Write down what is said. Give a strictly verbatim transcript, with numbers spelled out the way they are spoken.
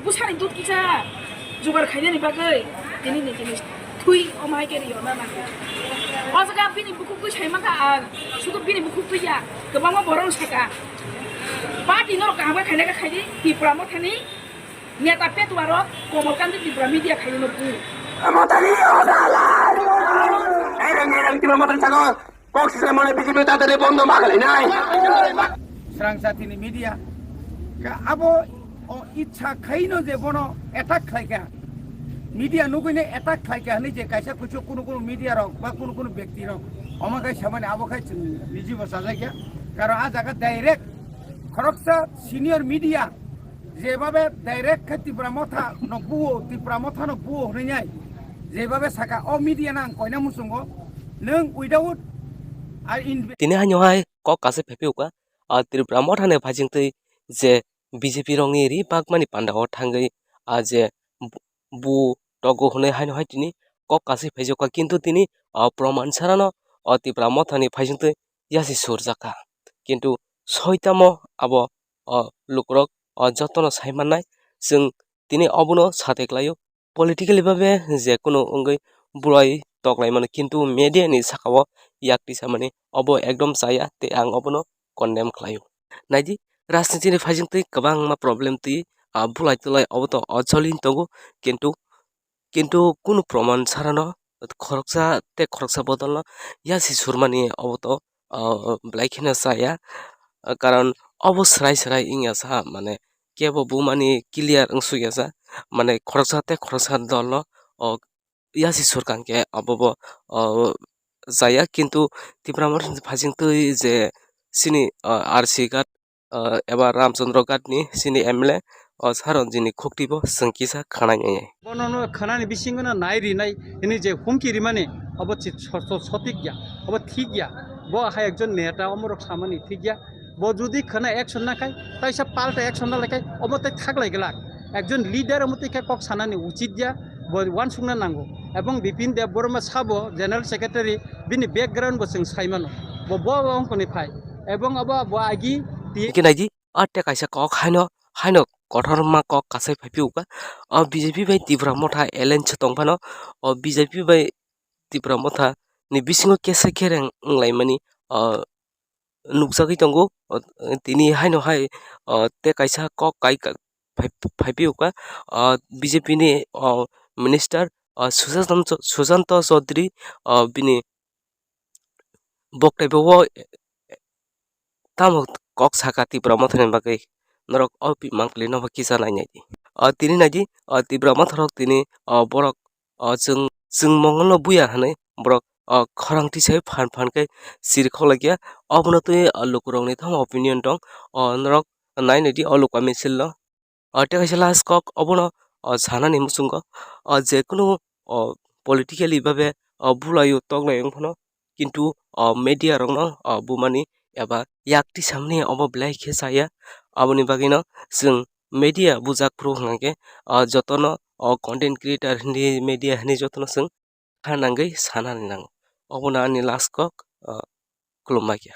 Bwsani dut kisa jugar khainani bagwi tini ni tini thui omai khe rio na nang. O jaga bini bukhuk twi sai mankha ang, sudu bini bukhuk twi ya, kwbangma borok saka. Party norok kaham khe khaina khe khaidi, Tipra Mothani neta petuarok Komol Kanti Tripura media khaidi no bu. Mothani odala! Ereng ereng Tipra Mothani sakao. Kok sisle mane B J P tatari bondo magalai nai. Srang jatini media ka abo o ichha khaino je bono attack khlaikha, media nugwino attack khlaikha hwnwi je kaisa kuchuk kunu kunu media rok ba kunu kunu bekti rok omo khai samani abo khai chwng nijibo chajakya. Karon a jaga direct khoroksa senior media jebabe direct khe Tipra Motha no buo, Tipra Motha no buo hwnwi nai jebabe saka o media no ang koina muchungo nwng without a in Tini haino hai kok kasai phaiphiyokha, ah, Tripura Mothani phaisingtwi je B J P rokni ri bakmani pandao thangwi, ah, je bu-, bu togo hwnwi haino hai tini kok kasai phaijokha, kintu tini, ah, proman sarano, ah, Tripura Mothani phaisingtwi yasi surjakha. Kintu soitamo abo, ah, lukurok, ah, jotono sai mannai, chwng tini obono sate klaio. Politically babe je kunu wngwi bulai toklai mano, kintu media ni saka o yak tisamani obo ekdom chaya tei ang obono condemn khlaio. Naidi, rajniti ni phaising twi kwbangma problem twi, ah, bulai tulai obo to o choli tongo, kintu, kintu kunu proman sarano khoroksa tei khoroksa bodolno yasi surmani obo to, ah, belai kheno chaya, karon obo swrai swrai wngya sa, mane kebo bumani clear wngsukya sa, mane khoroksa tei khoroksa dolno, o, yasi surkang khe abobo, o, chaya, kintu Tipra Mothani phaising twi je chini, o, R C Ghat, o, eba Ramchandra Ghat ni chini M L A, o, Saranjini Khukti bo chwng kisa khwnai nai. Bono no khwnani bisingo no nai rinai hwnwi je humki rimani, obo chi so-, so-, sotik ya, obo thik ya. Bo hai ekjon neta omorok samani thik ya. Bo jodi khwna action na khai, taisa palta action na lai khai, omo tei thak lai glak. Ekjon leader omo tei khe kok sanani uchit ya, bo uansukna nango. Ebong Bipin Deb Borma sabo General Secretary, bini background bo chwng sai mano. Bo, bo, bo wngkoni phai. Ebong abo bo agi ti- Hingke naidi, a tei kaisa kok haino, haino kothorma kok kasai phaiphiyokha. O B J P bai Tipra Motha alliance tongphano, o B J P bai Tipra Motha ni bisingo kesa kereng wnglaimani, o, nukjagwi tongo. O, tini haino hai, o, tei kaisa kok kai ka-, phai-, phaiphiyokha, o, B J P ni, o, minister, o, Sushant-, Sushanta Chaudhary, o, bini boktaibo o tamo kok saka Tipra Mothani bagwi norok o pi mangpili no bo kisa nainai di. O tini naidi, o Tipra Motha rok tini, o borok, o chwng, chwng mongol no buya hwnwi borok, o khorang tisai phan phan khe siri khok laikya. Obono twi, o lukurokni tamo opinion tong, o norok nainai di o luka misil no. O tei kaisa last kok obono, o, sanani muchungo, o, je kunu, o, politically babe, o, bulaio toklai wng phano, kintu, o, media rokno, o, bumani eba yak tisamni obo belai khe chaya. Aboni bagwino chwng media bujak phuru hwnkhe, o, jotono, o, content creator hindi media hindi jotono chwng kha nangwi sanani nango. Obono ani last kok, o, khulumbaikhe.